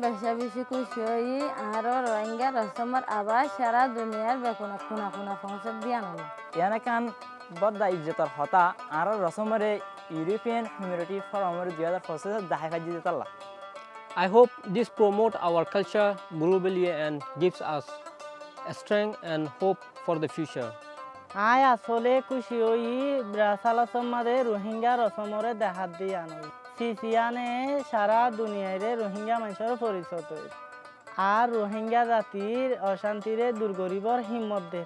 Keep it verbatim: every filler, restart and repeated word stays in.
Beca beci kúci óiyi, añára Rohingya rosómor abas sára duniyar beggún kúna kúna foóñsai diyé yíanolla. Yían ekkán bodda ijjotor hotá, añára rosómoré European Humanity Forumor dui házar foñsíc ot dahái faijjí de tolla. I hope this promote our culture globally and gives us strength and hope for the future. Aññí asóle kúci óiyi Brasálasor mazé Rohingya rosómoré dehá de yían óiyi. Sisi yíane sára duniyairé Rohingya maincór forisói dór. Ar Rohingya zatir ocántiré dur goríbar himmot der.